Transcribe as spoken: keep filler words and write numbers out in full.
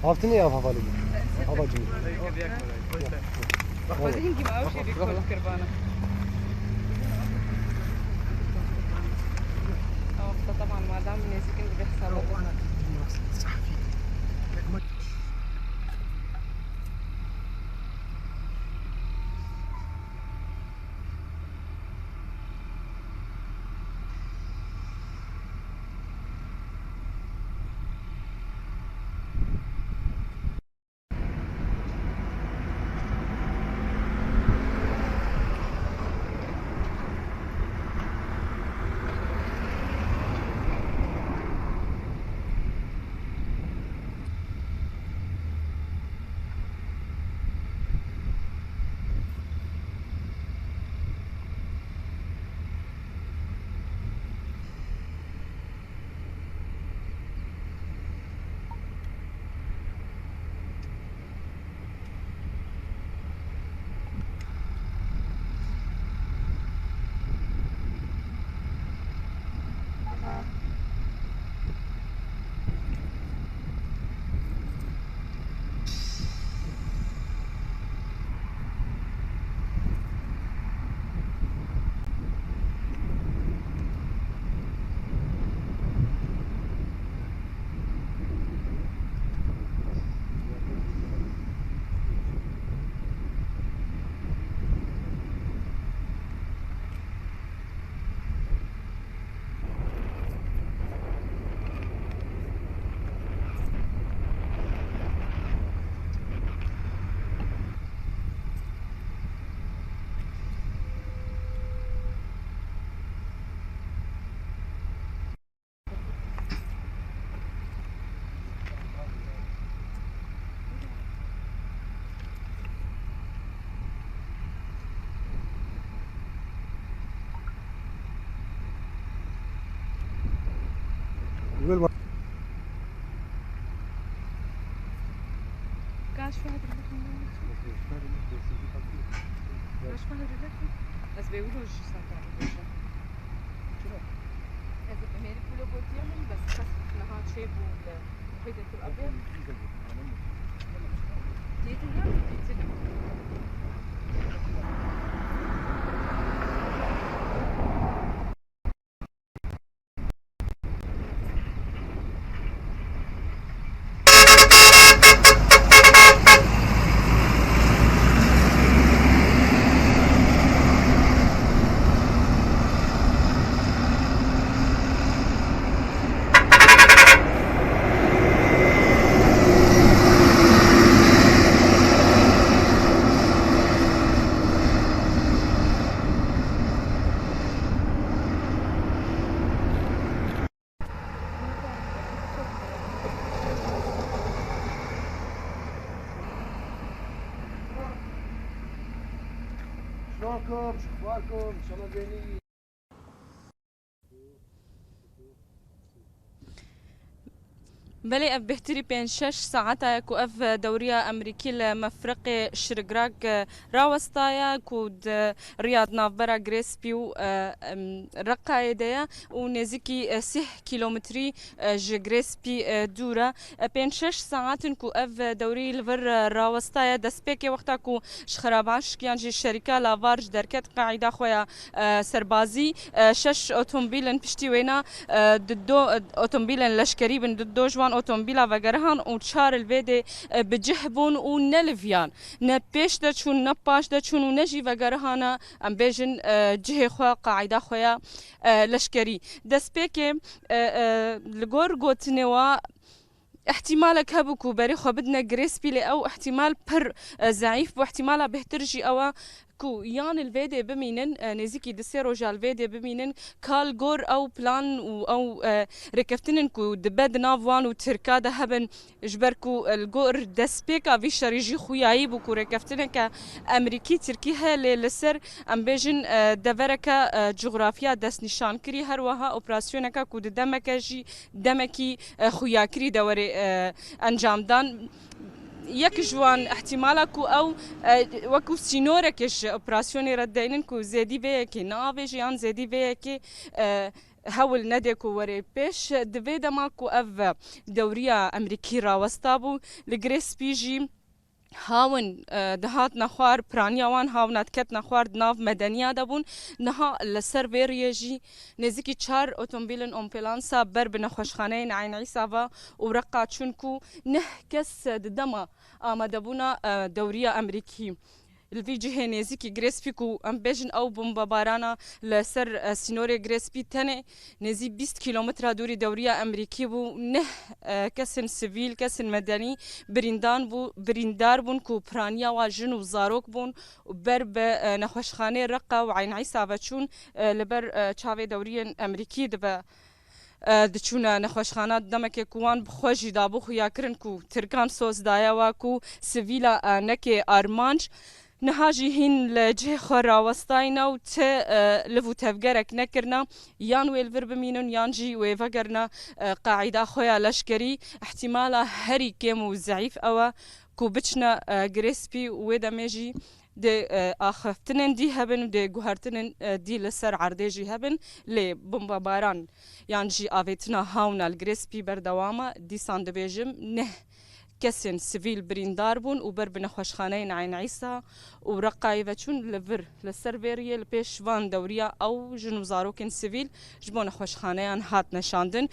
Haftine ya havalı. Havacı. Bak, hadi. Hingî me ew jî rîkord kirbane. Ew wexta teban madem nêzîkin dibe hesaba. Kaç fahd Kaç fahd Ez bê wilo ji satan bêjim. Çira? Ez ê bi hêrik wilo gotiye min, bes qet niha çêbû li Qîdetul Abyad. Lê dinya dîtin. Şlokum, şixwarkum, şema bênî. Belê, ev bêhtirî pênc şeş saeta ye ku ev dewriya Emerîkî li mefreqê Şirigrak, e, rawestaye, ku di riya di navbera Girê Spî û, e, em, Reqayê de ye û nêzîkî, e, sîh kîlometrî, e, ji Girê Spî, e, dûr e. E, pênc şeş saet in ku ev, e, dewrî li vir, e, rawestaye. Destpêkê wexta ku ji Xeraban şikiyan jî şerîka Lavar ji derket qaîda xwe ya, e, serbazî, e, şeş otomobîl in piştî wêna, e, di do, e, otomobîlên leşkerî bin, di do ji wan otomobîla vegerihan û çar li vê dê, e, bi cih bûn û ne li viyan. Ne pêş de çûn, ne paş de çûn û ne jî vegerihana, em bêjin, e, cihê xwe, qaîda xwe ya, e, leşkerî. Destpêkê, e, e, li gor gotinê wa, îhtîmalek hebû ku berê xwe bidine Girê Spî, lê ew îhtîmal pir, e, zeîf bû. Îhtîmala bêhtir jî ew e ku yan li vê dê bimînin, e, nêzîkî di sê roja li vê dê bimînin, ka li gor ew plan û ew, e, rêkeftin in ku dibe di nav wan û Tirka de hebin, ji ber ku, e, li gor destpêka vî şerî jî xuyayî bû ku rêkeftineke Emerîkî-Tirkî heye, lê li ser, em bêjin, e, devereke, e, cografiya destnîşankirî, her wiha operasyoneke ku di demeke jî demekî, e, xuyakirî de were, e, encamdan. Yek ji wan îhtîmala ku ew, e, wekû sînoreke ji operasyonê re deynin ku zêdî vê yekê neavêje yan zêdî vê yekê, e, hewl nedê ku were pêş. Di vê dema ku ev dewriya Emerîkî rawesta bû, li Girê Spî jî hawin, e, dihatne xwar, piraniya wan hawna diketine xwar, di nav medeniya de bûn. Niha li ser vê riyê jî nêzîkî çar otomobîlên ambulansa ber bi nexweşxaneyên Eyn Îsa ve û Reqa çûn ku neh kes di dema amadebûna, e, dewriya Emerîkî. Li vî cihê nêzîkî Girê Spî ku em bêjin ew bombebarana li ser, e, sînorê Girê Spî tenê nêzî bîst kîlometre dûrî dewriya Emerîkî bû. Neh, e, kesên sivîl, kesên medenî birîndan bû, birîndar bûn ku piraniya wa jin û zarok bûn û ber bi, e, nexweşxanê Reqa û Eyn Îsa ve çûn, e, li ber, e, çavê dewriyên Emerîkî dibe, e, diçûne nexweşxana. Demekê ku wan bi xwe jî dabû xuya kirin ku Tirkan soz daye wa ku sivîla, e, neke armanc. Niha jî hîn li cihê xwe rawestayne û ti, e, liv û tevgerek nekirine. Yan wê li vir bimînin yan jî wê vegerine, e, qaîda xwe ya leşkerî. Îhtîmala herî kêm û zeîf ew e ku biçine, e, Girê Spî û wê demê jî dê, e, axiftinên dî hebin û dê guhertinên, e, dî li ser erdê jî hebin. Lê bombebaran yan jî avêtina hawna li Girê Spî berdewam e. Dîsan dibêjim, neh kesên sivîl birîndar bûn û ber bi nexweşxaneyên Eyn Îsa û Reqayê ve çûn. Li vir, li ser vê riyê li pêş van dewriya ew jin û zarokên sivîl ji bo nexweşxaneyan hatine şandin.